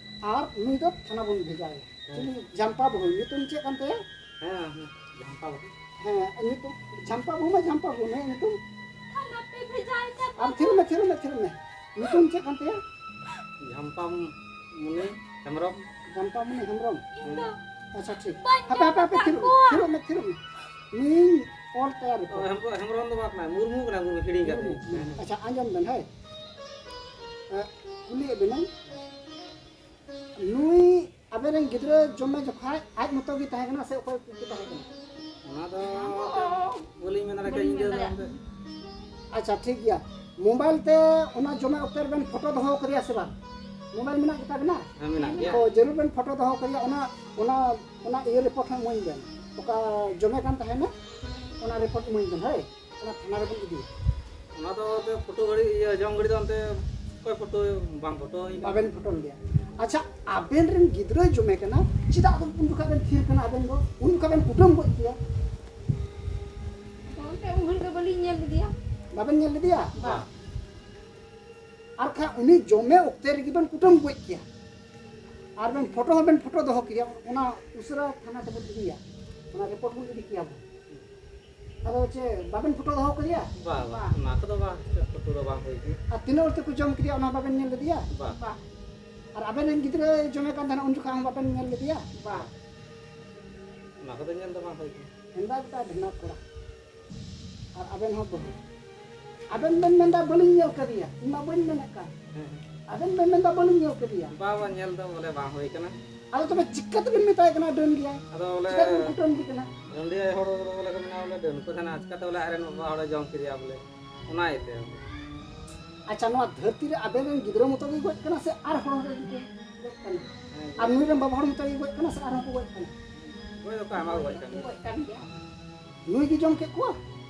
ᱟᱨ ᱱᱩᱭ ᱫᱚ ᱛᱷᱟᱱᱟ ᱵᱚᱱ ᱵᱷᱮᱡᱟᱭᱟ᱾ ᱦᱮᱸ᱾ ᱪᱤᱞᱤ? ᱡᱷᱟᱢᱯᱟ ᱵᱟᱹᱦᱩ᱾ ᱧᱩᱛᱩᱢ ᱪᱮᱫ ᱠᱟᱱ ᱛᱟᱭᱟ? ᱦᱮᱸ, ᱦᱮᱸ, ᱡᱷᱟᱢᱯᱟ ᱵᱟᱹᱦᱩ᱾ ᱦᱮᱸ, ᱧᱩᱛᱩᱢ ᱡᱷᱟᱢᱯᱟ ᱵᱟᱹᱦᱩ ᱢᱟ ᱡᱷᱟᱢᱯᱟ ᱵᱟᱹᱦᱩ, ᱩᱱᱤᱭᱟᱜ ᱧᱩᱛᱩᱢ? ᱛᱷᱟᱱᱟ ᱯᱮ ᱵᱷᱮᱡᱟᱭ ᱛᱟᱵᱚᱱᱟ᱾ ᱟᱢ ᱛᱷᱤᱨ ᱢᱮ, ᱛᱷᱤᱨ ᱢᱮ, ᱛᱷᱤᱨ ᱢᱮ᱾ ᱧᱩᱛᱩᱢ ᱪᱮᱫ ᱠᱟᱱ ᱛᱟᱭᱟ? ᱡᱷᱟᱢᱯᱟ ᱢᱩᱱᱤ ᱦᱮᱢᱵᱨᱚᱢ᱾ ᱡᱷᱟᱢᱯᱟ ᱢᱩᱱᱤ ᱦᱮᱢᱵᱨᱚᱢ? ᱤᱧ ᱫᱚ ᱟᱪᱪᱷᱟ, ᱴᱷᱤᱠ᱾ ᱵᱟᱹᱧ ᱦᱟᱯᱮ, ᱦᱟᱯᱮ, ᱦᱟᱯᱮ, ᱡᱚᱢ ᱛᱷᱤᱨᱚᱜ ᱢᱮ, ᱟᱠᱟᱫ ᱛᱷᱤᱨᱚᱜ ᱢᱮ, ᱠᱚᱣᱟ᱾ ᱛᱷᱤᱨᱚᱜ ᱢᱮ, ᱛᱷᱤᱨᱚᱜ ᱢᱮ᱾ ᱤᱧ ᱚᱞ ᱛᱟᱭᱟ ᱚ, ᱨᱤᱯᱳᱨᱴ᱾ ᱦᱮᱢᱵᱨᱚᱢ, ᱦᱮᱢᱵᱨᱚᱢ ᱫᱚ ᱵᱟᱝ ᱠᱟᱱᱟ, ᱢᱩᱨᱢᱩ ᱠᱟᱱᱟ, ᱢᱩᱨᱢᱩ, ᱦᱤᱲᱤᱧ ᱠᱟᱫ ᱢᱩᱨᱢᱩ᱾ ᱢᱤᱭᱟᱹᱧ᱾ ᱟᱪᱪᱷᱟ, ᱟᱸᱡᱚᱢ ᱵᱮᱱ, ᱦᱳᱭ᱾ ᱮ, ᱠᱩᱞᱤᱭᱮᱫ ᱵᱮᱱᱟᱹᱧ, ᱱᱩᱭ ᱟᱵᱮᱱ ᱨᱮᱱ ᱜᱤᱫᱽᱨᱟᱹ ᱡᱚᱢᱮ ᱡᱚᱠᱷᱟᱡ ᱟᱡ ᱢᱚᱛᱚ ᱜᱮ ᱛᱟᱦᱮᱸ ᱠᱟᱱᱟ ᱥᱮ ᱚᱠᱚᱭ ᱠᱚ ᱛᱟᱦᱮᱸ ᱠᱟᱱᱟ? ᱚᱱᱟ ᱫᱚ ᱵᱟᱹᱞᱤᱧ ᱢᱮᱱ ᱫᱟᱲᱮᱭᱟᱜ ᱠᱟᱱᱟ, ᱵᱟᱹᱞᱤᱧ ᱤᱧ ᱫᱚ ᱢᱮᱱ ᱫᱟᱲᱮᱭᱟᱜ ᱚᱱᱛᱮ᱾ ᱟᱪᱪᱷᱟ, ᱴᱷᱤᱠ ᱜᱮᱭᱟ᱾ ᱢᱳᱵᱟᱭᱤᱞ ᱛᱮ ᱚᱱᱟ ᱡᱚᱢᱮ ᱚᱠᱛᱮ ᱨᱮᱵᱮᱱ ᱯᱷᱳᱴᱳ ᱫᱚᱦᱚ ᱠᱟᱫᱮᱭᱟ ᱥᱮ ᱵᱟᱝ? ᱢᱳᱵᱟᱭᱤᱞ ᱢᱮᱱᱟᱜ ᱜᱮᱛᱟ ᱵᱮᱱᱟ? ᱦᱮᱸ, ᱢᱮᱱᱟᱜ ᱜᱮᱭᱟ᱾ ᱛᱚ, ᱡᱟᱹᱨᱩᱲ ᱵᱮᱱ ᱯᱷᱳᱴᱳ ᱫᱚᱦᱚ ᱠᱟᱫᱮᱭᱟ, ᱚᱱᱟ, ᱚᱱᱟ, ᱚᱱᱟ ᱤᱭᱟᱹ ᱨᱤᱯᱳᱨᱴ ᱦᱚᱸ ᱤᱢᱟᱹᱧ ᱵᱮᱱ᱾ ᱚᱠᱟ ᱡᱚᱢᱮ ᱠᱟᱱ ᱛᱟᱦᱮᱱᱟ, ᱚᱱᱟ ᱨᱤᱯᱳᱨᱴ ᱤᱢᱟᱹᱧ ᱵᱮᱱ, ᱦᱳᱭ? ᱚᱱᱟ ᱛᱷᱟᱱᱟ ᱨᱮᱵᱚᱱ ᱤᱫᱤᱭᱟ᱾ ᱚᱱᱟ ᱫᱚ ᱮᱱᱛᱮ ᱯᱷᱳᱴᱳ ᱜᱷᱟᱹᱲᱤ, ᱤᱭᱟᱹ, ᱡᱚᱢ ᱜᱷᱟᱹᱲᱤ ᱫᱚ ᱮᱱᱛᱮ ᱚᱠᱚᱭ ᱯᱷᱳᱴᱳ ᱵᱟᱝ ᱯᱷᱳᱴᱳ ᱦᱩᱭ ᱠᱟᱱᱟ? ᱵᱟᱵᱮᱱ ᱯᱷᱳᱴᱳ ᱞᱮᱫᱮᱭᱟ᱾ ᱟᱪᱪᱷᱟ, ᱟᱵᱮᱱ ᱨᱮᱱ ᱜᱤᱫᱽᱨᱟᱹᱭ ᱡᱚᱢᱮ ᱠᱟᱱᱟ, ᱪᱮᱫᱟᱜ ᱩᱱ ᱡᱚᱠᱷᱟᱡ ᱵᱮᱱ ᱛᱷᱤᱨ ᱠᱟᱱᱟ ᱟᱵᱮᱱ ᱫᱚ? ᱩᱱ ᱡᱚᱠᱷᱟᱡ ᱵᱮᱱ ᱠᱩᱴᱟᱹᱢ ᱜᱚᱡ ᱠᱮᱭᱟ᱾ ᱮᱱᱛᱮ ᱩᱱ ᱜᱷᱟᱹᱲᱤ ᱫᱚ ᱵᱟᱹᱞᱤᱧ ᱧᱮᱞ ᱞᱮᱫᱮᱭᱟ᱾ ᱵᱟᱵᱮᱱ ᱧᱮᱞ ᱞᱮᱫᱮᱭᱟ? ᱵᱟᱝ᱾ ᱟᱨ ᱠᱷᱟᱡ ᱩᱱᱤ ᱡᱚᱢᱮ ᱚᱠᱛᱮ ᱨᱮᱜᱮ ᱵᱮᱱ ᱠᱩᱴᱟᱹᱢ ᱜᱚᱡ ᱠᱮᱭᱟ᱾ ᱟᱨ ᱵᱮᱱ ᱯᱷᱳᱴᱳ ᱦᱚᱸ ᱵᱮᱱ ᱯᱷᱳᱴᱳ ᱫᱚᱦᱚ ᱠᱮᱭᱟ, ᱚᱱᱟ ᱩᱥᱟᱹᱨᱟ ᱛᱷᱟᱱᱟ ᱛᱮᱵᱚᱱ ᱤᱫᱤᱭᱟ, ᱚᱱᱟ ᱨᱤᱯᱳᱨᱴ ᱵᱚᱱ ᱤᱫᱤ ᱠᱮᱭᱟ ᱵᱚᱱ᱾ ᱟᱫᱚ ᱪᱮᱫ ᱵᱟᱵᱮᱱ ᱯᱷᱳᱴᱳ ᱫᱚᱦᱚ ᱠᱮᱫᱮᱭᱟ? ᱵᱟ, ᱵᱟ, ᱵᱟ᱾ ᱚᱱᱟ ᱠᱚᱫᱚ ᱵᱟᱝ, ᱯᱷᱳᱴᱳ ᱫᱚ ᱵᱟᱝ ᱦᱩᱭ ᱠᱟᱱᱟ᱾ ᱟᱨ ᱛᱤᱱᱟᱹᱜ ᱦᱚᱲ ᱛᱮᱠᱚ ᱡᱚᱢ ᱠᱮᱫᱮᱭᱟ, ᱚᱱᱟ ᱵᱟᱵᱮᱱ ᱧᱮᱞ ᱞᱮᱫᱮᱭᱟ? ᱵᱟ᱾ ᱵᱟ᱾ ᱟᱨ ᱟᱵᱮᱱ ᱨᱮᱱ ᱜᱤᱫᱽᱨᱟᱹᱭ ᱡᱚᱢᱮ ᱠᱟᱱ ᱛᱟᱦᱮᱱᱟ, ᱩᱱ ᱡᱚᱠᱷᱟᱡ ᱦᱚᱸ ᱵᱟᱵᱮᱱ ᱧᱮᱞ ᱞᱮᱫᱮᱭᱟ? ᱵᱟ᱾ ᱚᱱᱟ ᱠᱚᱫᱚ ᱧᱮᱞ ᱫᱚ ᱵᱟᱝ ᱦᱩᱭ ᱠᱟᱱᱟ᱾ ᱦᱮᱸᱫᱟ ᱜᱮᱛᱟᱭ ᱰᱷᱮᱨᱱᱟ ᱠᱚᱲᱟ᱾ ᱟᱨ ᱟᱵᱮᱱ ᱦᱚᱸ ᱵᱟᱹᱦᱩ᱾ ᱟᱵᱮᱱ ᱵᱮᱱ ᱢᱮᱱᱫᱟ, "ᱵᱟᱹᱞᱤᱧ ᱧᱮᱞ ᱠᱟᱫᱮᱭᱟ", ᱤᱧ ᱢᱟ ᱵᱟᱹᱧ ᱢᱮᱱᱮᱫ ᱠᱟᱱ᱾ ᱦᱮᱸ, ᱦᱮᱸ᱾ ᱟᱵᱮᱱ ᱵᱮᱱ ᱢᱮᱱᱫᱟ, "ᱵᱟᱹᱞᱤᱧ ᱧᱮᱞ ᱠᱟᱫᱮᱭᱟ"᱾ ᱵᱟ, ᱵᱟ, ᱧᱮᱞ ᱫᱚ ᱵᱚᱞᱮ ᱵᱟᱝ ᱦᱩᱭ ᱠᱟᱱᱟ᱾ ᱟᱫᱚ ᱛᱚᱵᱮ ᱪᱤᱠᱟᱹ ᱛᱮᱵᱮᱱ ᱢᱮᱛᱟᱭ ᱠᱟᱱᱟ ᱰᱟᱹᱱ ᱜᱮᱭᱟᱭ? ᱟᱫᱚ ᱵᱚᱞᱮ ᱪᱤᱠᱟᱹ ᱛᱮᱵᱮᱱ ᱠᱩᱴᱟᱹᱢ ᱮᱫᱮ ᱠᱟᱱᱟ? ᱰᱟᱹᱱ ᱜᱮᱭᱟᱭ, ᱦᱚᱲ ᱫᱚ ᱵᱚᱞᱮ ᱠᱚ ᱢᱮᱱᱟ ᱵᱚᱞᱮ ᱰᱟᱹᱱ ᱠᱚ ᱛᱟᱦᱮᱱᱟ, ᱪᱤᱠᱟᱹᱛᱮ ᱵᱚᱞᱮ ᱟᱡ ᱨᱮᱱ ᱵᱟᱵᱟ ᱦᱚᱲᱮ ᱡᱚᱢ ᱠᱮᱫᱮᱭᱟ ᱵᱚᱞᱮ, ᱚᱱᱟ ᱤᱭᱟᱹᱛᱮ᱾ ᱟᱪᱪᱷᱟ, ᱱᱚᱣᱟ ᱫᱷᱟᱹᱨᱛᱤ ᱨᱮ ᱟᱵᱮᱱ ᱨᱮᱱ ᱜᱤᱫᱽᱨᱟᱹ ᱢᱚᱛᱚ ᱜᱮ ᱜᱚᱡ ᱠᱟᱱᱟ ᱥᱮ ᱟᱨ ᱦᱚᱲ ᱦᱚᱸ ᱜᱚᱡ ᱠᱟᱱᱟ? ᱦᱮᱸ᱾ ᱟᱨ ᱱᱩᱭ ᱨᱮᱱ ᱵᱟᱵᱟ ᱦᱚᱲ ᱢᱚᱛᱚ ᱜᱮ ᱜᱚᱡ ᱠᱟᱱᱟ ᱥᱮ ᱟᱨ ᱦᱚᱸ ᱠᱚ ᱜᱚᱡ ᱠᱟᱱᱟ? ᱜᱚᱡ ᱫᱚᱠᱚ ᱟᱭᱢᱟ ᱠᱚ ᱜᱚᱡ ᱠᱟᱱ ᱜᱮᱭᱟ᱾ ᱜᱚᱡ ᱠᱟᱱ ᱜᱮᱭᱟ᱾ ᱱᱩᱭ ᱜᱮ ᱡᱚᱢ ᱠᱮᱫ ᱠᱚᱣᱟ?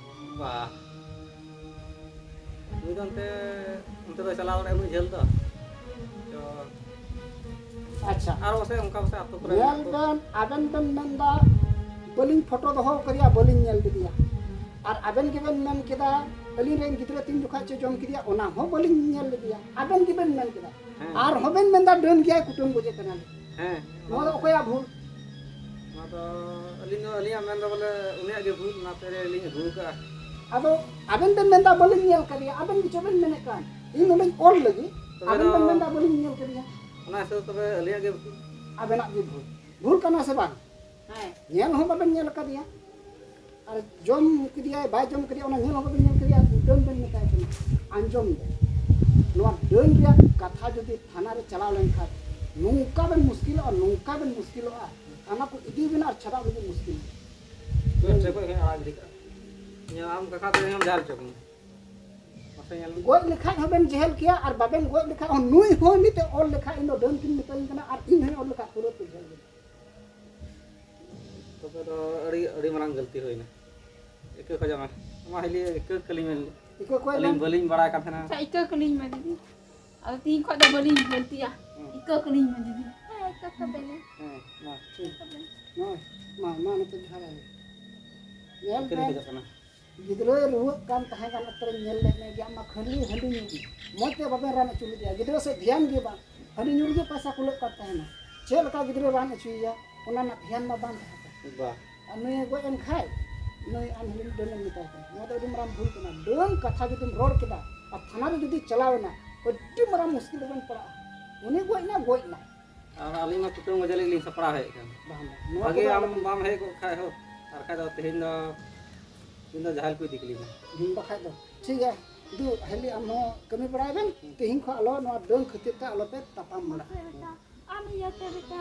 ᱵᱟ᱾ ᱱᱩᱭ ᱫᱚ ᱚᱱᱛᱮ, ᱚᱱᱛᱮ ᱫᱚ ᱪᱟᱞᱟᱣ ᱫᱟᱲᱮᱭᱟᱜᱼᱟ ᱩᱱᱟᱹᱜ ᱡᱷᱟᱹᱞ ᱫᱚ᱾ ᱛᱚ, ᱟᱪᱪᱷᱟ᱾ ᱟᱨ ᱯᱟᱥᱮᱡ ᱚᱱᱠᱟ ᱯᱟᱥᱮᱡ ᱟᱛᱳ ᱠᱚᱨᱮ ᱧᱮᱞ ᱢᱮᱱᱟᱜ ᱠᱚᱣᱟ᱾ ᱵᱮᱱ, ᱟᱵᱮᱱ ᱵᱮᱱ ᱢᱮᱱᱫᱟ, "ᱵᱟᱹᱞᱤᱧ ᱯᱷᱳᱴᱳ ᱫᱚᱦᱚ ᱠᱟᱫᱮᱭᱟ, ᱵᱟᱹᱞᱤᱧ ᱧᱮᱞ ᱞᱮᱫᱮᱭᱟ"᱾ ᱟᱨ ᱟᱵᱮᱱ ᱜᱮᱵᱮᱱ ᱢᱮᱱ ᱠᱮᱫᱟ, ᱟᱹᱞᱤᱧ ᱨᱮᱱ ᱜᱤᱫᱽᱨᱟᱹ ᱛᱤᱱ ᱡᱚᱠᱷᱟᱡ ᱪᱚ ᱡᱚᱢ ᱠᱮᱫᱮᱭᱟ, ᱚᱱᱟ ᱦᱚᱸ ᱵᱟᱹᱞᱤᱧ ᱧᱮᱞ ᱞᱮᱫᱮᱭᱟ᱾ ᱟᱵᱮᱱ ᱜᱮᱵᱮᱱ ᱢᱮᱱ ᱠᱮᱫᱟ᱾ ᱦᱮᱸ᱾ ᱟᱨᱦᱚᱸ ᱵᱮᱱ ᱢᱮᱱᱫᱟ, "ᱰᱟᱹᱱ ᱜᱮᱭᱟᱭ, ᱠᱩᱴᱟᱹᱢ ᱜᱚᱡᱮ ᱠᱟᱱᱟᱞᱮ᱾" ᱦᱮᱸ᱾ ᱱᱚᱣᱟ ᱫᱚ ᱚᱠᱚᱭᱟᱜ ᱵᱷᱩᱞ? ᱱᱚᱣᱟ ᱫᱚ ᱟᱹᱞᱤᱧ ᱫᱚ, ᱟᱹᱞᱤᱧᱟᱜ ᱢᱮᱱ ᱫᱚ ᱵᱚᱞᱮ ᱩᱱᱤᱭᱟᱜ ᱜᱮ ᱵᱷᱩᱞ, ᱚᱱᱟᱛᱮ ᱞᱤᱧ ᱟᱹᱜᱩ ᱟᱠᱟᱫᱼᱟ᱾ ᱟᱫᱚ ᱟᱵᱮᱱ ᱵᱮᱱ ᱢᱮᱱᱫᱟ, "ᱵᱟᱹᱞᱤᱧ ᱧᱮᱞ ᱠᱟᱫᱮᱭᱟ", ᱟᱵᱮᱱ ᱜᱮᱪᱚ ᱵᱮᱱ ᱢᱮᱱᱮᱫ ᱠᱟᱱ᱾ ᱤᱧ ᱱᱚᱰᱮᱧ ᱚᱞ ᱞᱟᱹᱜᱤᱫ, ᱛᱚᱵᱮ ᱟᱵᱮᱱ ᱫᱚ ᱵᱮᱱ ᱢᱮᱱᱫᱟ, "ᱵᱟᱹᱞᱤᱧ ᱧᱮᱞ ᱠᱟᱫᱮᱭᱟ᱾" ᱚᱱᱟ ᱦᱤᱥᱟᱹᱵ ᱛᱚᱵᱮ ᱟᱹᱞᱤᱧᱟᱜ ᱜᱮ ᱵᱷᱩᱞ᱾ ᱟᱵᱮᱱᱟᱜ ᱜᱮ ᱵᱷᱩᱞ᱾ ᱵᱷᱩᱞ ᱠᱟᱱᱟ ᱥᱮ ᱵᱟᱝ? ᱦᱮᱸ᱾ ᱧᱮᱞ ᱦᱚᱸ ᱵᱟᱵᱮᱱ ᱧᱮᱞ ᱟᱠᱟᱫᱮᱭᱟ᱾ ᱟᱨ ᱡᱚᱢ ᱠᱮᱫᱮᱭᱟᱭ, ᱵᱟᱭ ᱡᱚᱢ ᱠᱮᱫᱮᱭᱟ, ᱚᱱᱟ ᱧᱮᱞ ᱦᱚᱸ ᱵᱟᱵᱮᱱ ᱧᱮᱞ ᱠᱮᱫᱮᱭᱟ, ᱟᱨ ᱰᱟᱹᱱ ᱵᱮᱱ ᱢᱮᱛᱟᱭ ᱠᱟᱱᱟ᱾ ᱟᱸᱡᱚᱢ ᱵᱮᱱ, ᱱᱚᱣᱟ ᱰᱟᱹᱱ ᱨᱮᱭᱟᱜ ᱠᱟᱛᱷᱟ ᱡᱩᱫᱤ ᱛᱷᱟᱱᱟ ᱨᱮ ᱪᱟᱞᱟᱣ ᱞᱮᱱᱠᱷᱟᱱ ᱱᱚᱝᱠᱟ ᱵᱮᱱ ᱢᱩᱥᱠᱤᱞᱚᱜᱼᱟ, ᱱᱚᱝᱠᱟ ᱵᱮᱱ ᱢᱩᱥᱠᱤᱞᱚᱜᱼᱟ, ᱛᱷᱟᱱᱟ ᱠᱚ ᱤᱫᱤ ᱵᱮᱱᱟ ᱟᱨ ᱪᱷᱟᱰᱟᱜ ᱞᱟᱹᱜᱤᱫ ᱢᱩᱥᱠᱤᱞ᱾ ᱛᱚᱵᱮ ᱴᱷᱮᱱ ᱠᱷᱚᱱ ᱜᱮ ᱟᱲᱟᱜ ᱜᱤᱰᱤ ᱠᱟᱜᱼᱟ᱾ ᱧᱮᱞ ᱟᱢ ᱠᱟᱠᱷᱟ ᱛᱮ ᱧᱮᱞ ᱡᱟᱦᱟᱸ ᱦᱚᱪᱚ ᱠᱚᱢ᱾ ᱢᱟᱥᱮ ᱧᱮᱞ ᱢᱮ᱾ ᱜᱚᱡ ᱞᱮᱠᱷᱟᱡ ᱦᱚᱸᱵᱮᱱ ᱡᱮᱦᱮᱞ ᱜᱮᱭᱟ, ᱟᱨ ᱵᱟᱵᱮᱱ ᱜᱚᱡ ᱞᱮᱠᱷᱟᱡ ᱦᱚᱸ ᱱᱩᱭ ᱦᱚᱸ ᱱᱤᱛ ᱮ ᱚᱞ ᱞᱮᱠᱷᱟᱡ ᱤᱧ ᱫᱚ ᱰᱟᱹᱱ ᱠᱤᱱ ᱢᱮᱛᱟᱹᱧ ᱠᱟᱱᱟ, ᱟᱨ ᱤᱧ ᱦᱚᱸᱧ ᱚᱞ ᱞᱮᱠᱷᱟᱡ ᱯᱩᱨᱟᱹ ᱠᱚ ᱡᱮᱦᱮᱞ ᱜᱮᱭᱟ᱾ ᱛᱚᱵᱮ ᱫᱚ ᱟᱹᱰᱤ, ᱟᱹᱰᱤ ᱢᱟᱨᱟᱝ ᱜᱟᱹᱞᱛᱤ ᱦᱩᱭᱱᱟ᱾ ᱤᱠᱟᱹ ᱠᱷᱚᱡᱟᱜ ᱢᱮ᱾ ᱟᱢᱟᱜ ᱦᱤᱞᱤ ᱤᱠᱟᱹ ᱠᱟᱹᱞᱤᱧ ᱢᱮ᱾ ᱤᱠᱟᱹ ᱠᱚᱭ ᱟᱹᱞᱤᱧ ᱵᱮᱱ᱾ ᱵᱟᱹᱞᱤᱧ ᱵᱟᱲᱟᱭ ᱠᱟᱱ ᱛᱟᱦᱮᱱᱟ᱾ ᱟᱪᱪᱷᱟ, ᱤᱠᱟᱹ ᱠᱟᱹᱞᱤᱧ ᱢᱮ ᱫᱤᱫᱤ᱾ ᱟᱫᱚ ᱛᱤᱦᱤᱧ ᱠᱷᱚᱡ ᱫᱚ ᱵᱟᱹᱞᱤᱧ ᱜᱟᱹᱞᱛᱤᱭᱟ᱾ ᱦᱮᱸ᱾ ᱤᱠᱟᱹ ᱠᱟᱹᱞᱤᱧ ᱢᱮ ᱫᱤᱫᱤ᱾ ᱦᱮᱸ, ᱤᱠᱟᱹ ᱠᱟᱹᱞᱤᱧ᱾ ᱦᱮᱸ, ᱢᱟ, ᱴᱷᱤᱠ᱾ ᱤᱠᱟᱹ ᱠᱟᱹᱞᱤᱧ᱾ ᱢᱟ, ᱢᱟ, ᱱᱤᱛᱚᱜ ᱡᱚᱦᱟᱨ ᱟᱞᱮ᱾ ᱧᱮᱞ ᱤᱠᱟᱹ ᱵᱮᱱ᱾ ᱠᱷᱚᱡᱟᱜ ᱠᱟᱱᱟ᱾ ᱜᱤᱫᱽᱨᱟᱹᱭ ᱨᱩᱣᱟᱹᱜ ᱠᱟᱱ ᱛᱟᱦᱮᱸ ᱠᱟᱱ ᱚᱠᱛᱚ ᱨᱮᱧ ᱧᱮᱞ ᱞᱮᱫ ᱢᱮ ᱡᱮ ᱟᱢ ᱢᱟ ᱠᱷᱟᱹᱞᱤ ᱦᱟᱺᱰᱤ ᱧᱩ ᱜᱮ᱾ ᱢᱚᱡᱽ ᱛᱮ ᱵᱟᱵᱮᱱ ᱨᱟᱱ ᱦᱚᱪᱚ ᱞᱮᱫᱮᱭᱟ᱾ ᱜᱤᱫᱽᱨᱟᱹ ᱥᱮᱫ ᱫᱷᱮᱭᱟᱱ ᱜᱮ ᱵᱟᱝ᱾ ᱦᱟᱺᱰᱤ ᱧᱩ ᱨᱮᱜᱮ ᱯᱚᱭᱥᱟ ᱠᱩᱞᱟᱹᱜ ᱠᱟᱱ ᱛᱟᱦᱮᱱᱟ᱾ ᱪᱮᱫ ᱞᱮᱠᱟ ᱜᱤᱫᱽᱨᱟᱹ ᱨᱟᱱ ᱦᱚᱪᱚᱭᱮᱭᱟ, ᱚᱱᱟ ᱨᱮᱱᱟᱜ ᱫᱷᱮᱭᱟᱱ ᱢᱟ ᱵᱟᱝ ᱛᱟᱦᱮᱸ ᱠᱟᱱ᱾ ᱵᱟ᱾ ᱟᱨ ᱱᱩᱭᱮ ᱜᱚᱡ ᱮᱱ ᱠᱷᱟᱡ, ᱱᱩᱭ ᱟᱢ ᱦᱤᱞᱤ ᱰᱟᱹᱱᱮᱢ ᱢᱮᱛᱟᱭ ᱠᱟᱱᱟ᱾ ᱱᱚᱣᱟ ᱫᱚ ᱟᱹᱰᱤ ᱢᱟᱨᱟᱝ ᱵᱷᱩᱞ ᱠᱟᱱᱟ᱾ ᱰᱟᱹᱱ ᱠᱟᱛᱷᱟ ᱡᱩᱫᱤᱢ ᱨᱚᱲ ᱠᱮᱫᱟ ᱟᱨ ᱛᱷᱟᱱᱟ ᱨᱮ ᱡᱩᱫᱤ ᱪᱟᱞᱟᱣ ᱮᱱᱟ, ᱟᱹᱰᱤ ᱢᱟᱨᱟᱝ ᱢᱩᱥᱠᱤᱞ ᱨᱮᱵᱮᱱ ᱯᱟᱲᱟᱜᱼᱟ᱾ ᱩᱱᱤ ᱜᱚᱡ ᱮᱱᱟ, ᱜᱚᱡ ᱮᱱᱟ᱾ ᱟᱨ ᱟᱹᱞᱤᱧ ᱢᱟ ᱠᱩᱴᱟᱹᱢ ᱜᱚᱡᱮ ᱞᱟᱹᱜᱤᱫ ᱞᱤᱧ ᱥᱟᱯᱲᱟᱣ ᱦᱮᱡ ᱟᱠᱟᱱᱟ᱾ ᱵᱟᱝ, ᱵᱟᱝ᱾ ᱱᱚᱣᱟ ᱵᱷᱟᱜᱮ ᱠᱚᱫᱚ ᱟᱢ ᱟᱞᱚ ᱵᱟᱢ ᱦᱮᱡ ᱠᱚᱜ ᱠᱷᱟᱡ ᱦᱳ, ᱟᱨ ᱠᱷᱟᱡ ᱫᱚ ᱛᱮᱦᱮᱧ ᱫᱚ, ᱛᱮᱦᱮᱧ ᱫᱚ ᱡᱟᱦᱮᱨ ᱠᱚ ᱤᱫᱤ ᱠᱮᱞᱤᱧᱟ᱾ ᱦᱩᱸ, ᱵᱟᱠᱷᱟᱡ ᱫᱚ᱾ ᱴᱷᱤᱠ ᱜᱮᱭᱟ, ᱫᱩ, ᱦᱤᱞᱤ ᱟᱢ ᱦᱚᱸ ᱠᱟᱹᱢᱤ ᱵᱟᱲᱟᱭ ᱵᱮᱱ᱾ ᱦᱩᱸ᱾ ᱛᱮᱦᱮᱧ ᱠᱷᱚᱱ ᱟᱞᱚ ᱱᱚᱣᱟ ᱰᱟᱹᱱ ᱠᱷᱟᱹᱛᱤᱨ ᱛᱮ ᱟᱞᱚ ᱯᱮ ᱛᱟᱯᱟᱢ ᱵᱟᱲᱟᱜᱼᱟ᱾ ᱢᱟᱥᱮ ᱵᱮᱴᱟ, ᱟᱢ ᱤᱭᱟᱹᱛᱮ ᱵᱮᱴᱟ,